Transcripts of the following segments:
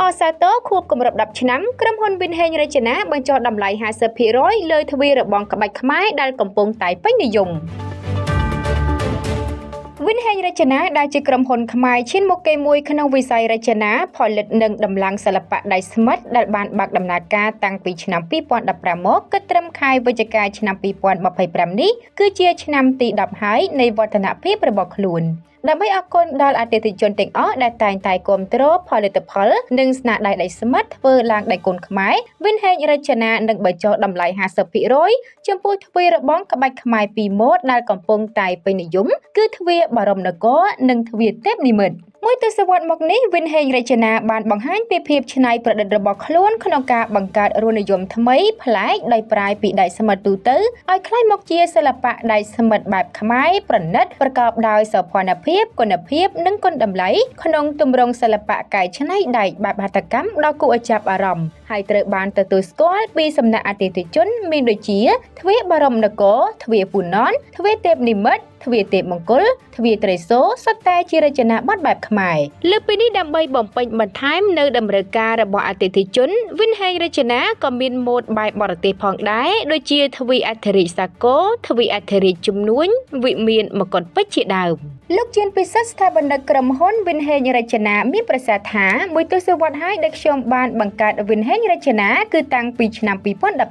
អរសាទរខួបគម្រប់10ឆ្នាំក្រុមហ៊ុនវិនហេងរចនាបញ្ចុះតម្លៃ 50% លើទ្វាររបងក្បាច់ខ្មែរដែលកំពុងតែពេញនិយមវិនហេងរចនាដែលជាក្រុមហ៊ុនខ្មែរឈានមុខគេមួយក្នុងវិស័យរចនាផលិតនិងដំឡើងសិល្បៈដៃស្មិតដែលបានបើកដំណើរការតាំងពីឆ្នាំ2015មកគិតត្រឹមខែវិច្ឆិកាឆ្នាំ2025នេះគឺជាឆ្នាំទី10ហើយនៃវឌ្ឍនភាពរបស់ខ្លួនដើម្បីអរគុណដល់អតិថិជនទាំងអស់ដែលតែងតែគាំទ្រផលិតផលនិងស្នាដៃដៃស្មិតធ្វើឡើងដោយកូនខ្មែរវិនហេងរចនានឹងបញ្ចុះតម្លៃ 50% ចំពោះទ្វាររបងក្បាច់ខ្មែរពីរម៉ូដដែលកំពុងតែពេញនិយមគឺទ្វារបរមនគរនិងទ្វារទេពនិមិត្តមួយទសវត្សរ៍មកនេះវិនហេងរចនាបានបង្ហាញពីភាពច្នៃប្រឌិតរបស់ខ្លួនក្នុងការបង្កើតរសនិយមថ្មីប្លែកដោយប្រាយពីដៃស្មិតទូទៅឲ្យក្លាយមកជាសិល្បៈដៃស្មិតបែបខ្មែរប្រណិតប្រកបដោយសោភ័ណភាពគុណភាពនិងគុណតម្លៃក្នុងទម្រង់សិល្បៈកែច្នៃដែកបែបហត្ថកម្មដ៏គួរឲ្យចាប់អារម្មណ៍ហើយត្រូវបានទទួលស្គាល់ពីសំណាក់អតិថិជនមានដូចជាទ្វារបរមនគរទ្វារពូណនទ្វារទេពនិមិត្តទ្វារទេពមង្គលទ្វារត្រីសូសុទ្ធតែជារចនាបថបែបខ្មែរលើសពីនេះដើម្បីបំពេញបន្ថែមនៅតម្រូវការរបស់អតិថិជនវិនហេងរចនាក៏មានម៉ូដបែបបរទេសផងដែរដូចជាទ្វារអធិរាជសាគរទ្វារអធិរាជជំនួញវិមានមកុដពេជ្រជាដើមលោកជានពិសិដ្ឋស្ថាបនិកក្រុមហ៊ុនវិនហេងរចនាមានប្រសាសន៍ថាមួយទសវត្សរ៍ហើយដែលខ្ញុំបានបង្កើតវិនហេងរចនាគឺតាំងពីឆ្នាំ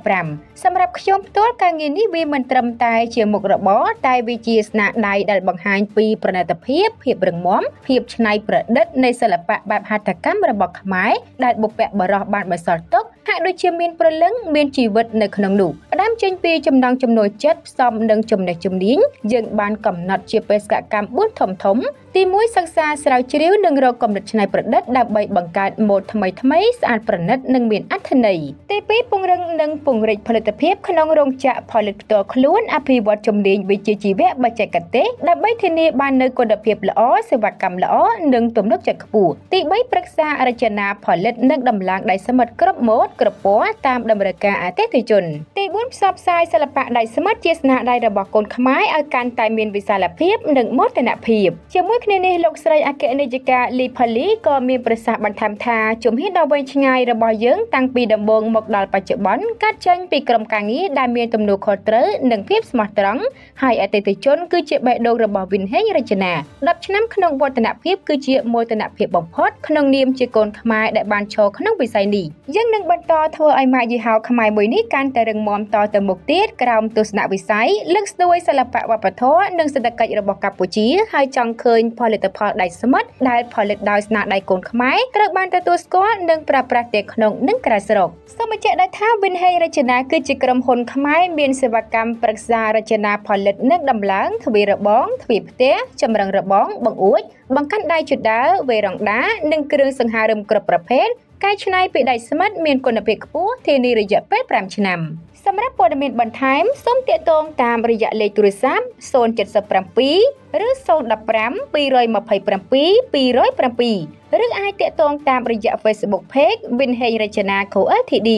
2015សម្រាប់ខ្ញុំផ្ទាល់ការងារនេះវាមិនត្រឹមតែជាមុខរបរតែវាជាស្នាដៃដែលបង្ហាញពីប្រណិតភាពភាពរឹងមាំភាពច្នៃប្រឌិតនៃសិល្បៈបែបហត្ថកម្មរបស់ខ្មែរដែលបុព្វបុរសបានបន្សល់ទុកហាក់ដូចជាមានព្រលឹងមានជីវិតនៅក្នុងនោះផ្ដើមចេញពីចំណង់ចំណូលចិត្តផ្សំនឹងចំណេះជំនាញយើងបានកំណត់ជាបេសកកម្ម4ធំធំទី1សិក្សាស្រាវជ្រាវនិងរកគំនិតច្នៃប្រឌិតដើម្បីបង្កើតម៉ូដថ្មីថ្មីស្អាតប្រណិតនិងមានអត្ថន័យទី2ពង្រឹងនិងពង្រីកផលិតភាពក្នុងរោងចក្រផលិតផ្ទាល់ខ្លួនអភិវឌ្ឍជំនាញវិជ្ជាជីវៈបច្ចេកទេសដើម្បីធានាបាននូវគុណភាពល្អសេវាកម្មល្អនិងទំនុកចិត្តខ្ពស់ទី3ប្រឹក្សារចនាផលិតនិងដំឡើងដៃស្មិតគ្រប់ម៉ូដគ្រប់ពណ៌តាមតម្រូវការអតិថិជនទី4ផ្សព្វផ្សាយសិល្បៈដៃស្មិតជាស្នាដៃរបស់កូនខ្មែរឲ្យកាន់តែមានវិសាលភាពនិងមោទនភាពជាមួយគ្នានេះលោកស្រីអគ្គនាយិកាលីផលីក៏មានប្រសាសន៍បន្ថែមថាជំហានដ៏វែងឆ្ងាយរបស់យើងតាំងពីដំបូងមកដល់បច្ចុប្បន្នកើតចេញពីក្រុមការងារដែលមានទំនួលខុសត្រូវនិងភាពស្មោះត្រង់ហើយអតិថិជនគឺជាបេះដូងរបស់វិនហេងរចនា10ឆ្នាំក្នុងវឌ្ឍនភាពគឺជាមោទនភាពបំផុតក្នុងនាមជាកូនខ្មែរដែលបានឈរក្នុងវិស័យនេះយើងនឹងបន្តធ្វើឲ្យម៉ាកយីហោខ្មែរមួយនេះកាន់តែរឹងមាំតទៅមុខទៀតក្រោមទស្សនវិស័យលើកស្ទួយសិល្បៈវប្បធម៌និងសេដ្ឋកិច្ចរបស់កម្ពុជាហើយចង់ឃើញផលិតផលដៃស្មិតដែលផលិតដោយស្នាដៃកូនខ្មែរត្រូវបានទទួលស្គាល់និងប្រើប្រាស់ទាំងក្នុងនិងក្រៅស្រុកសូមបញ្ជាក់ដែរថាវិនហេងរចនាគឺជាក្រុមហ៊ុនខ្មែរមានសេវាកម្មប្រឹក្សារចនាផលិតនិងដំឡើងទ្វាររបងទ្វារផ្ទះចម្រឹងរបងបង្អួចបង្កាន់ដៃជណ្ដើរវេរ៉ង់ដានិងគ្រឿងសង្ហារឹមគ្រប់ប្រភេទកែច្នៃពីដែកស្មិតមានគុណភាពខ្ពស់ធានារយៈពេល5ឆ្នាំសម្រាប់ព័ត៌មានបន្ថែមសូមទាក់ទងតាមរយៈលេខទូរស័ព្ទ077ឬ015 227 207ឬអាចទាក់ទងតាមរយៈ Facebook Page វិនហេងរចនា Co Ltd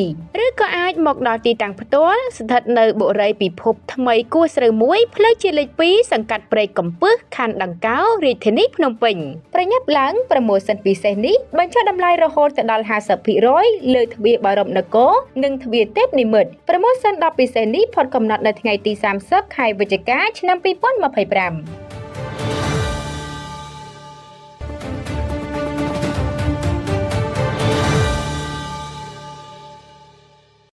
ឬក៏អាចមកដល់ទីតាំងផ្ទាល់ស្ថិតនៅបុរីពិភពថ្មីគួរស្រូវមួយផ្លូវជាលេខ2សង្កាត់ព្រែកកំពឹសខណ្ឌដង្កោរាជធានីភ្នំពេញប្រញាប់ឡើងប្រូម៉ូសិនពិសេសនេះបញ្ចុះតម្លៃរហូតដល់ 50% លើទ្វារបរមនគរនិងទ្វារទេពនិមិត្តប្រូម៉ូសិនដ៏ពិសេសនេះផុតកំណត់នៅថ្ងៃទី30ខែវិច្ឆិកាឆ្នាំ2025។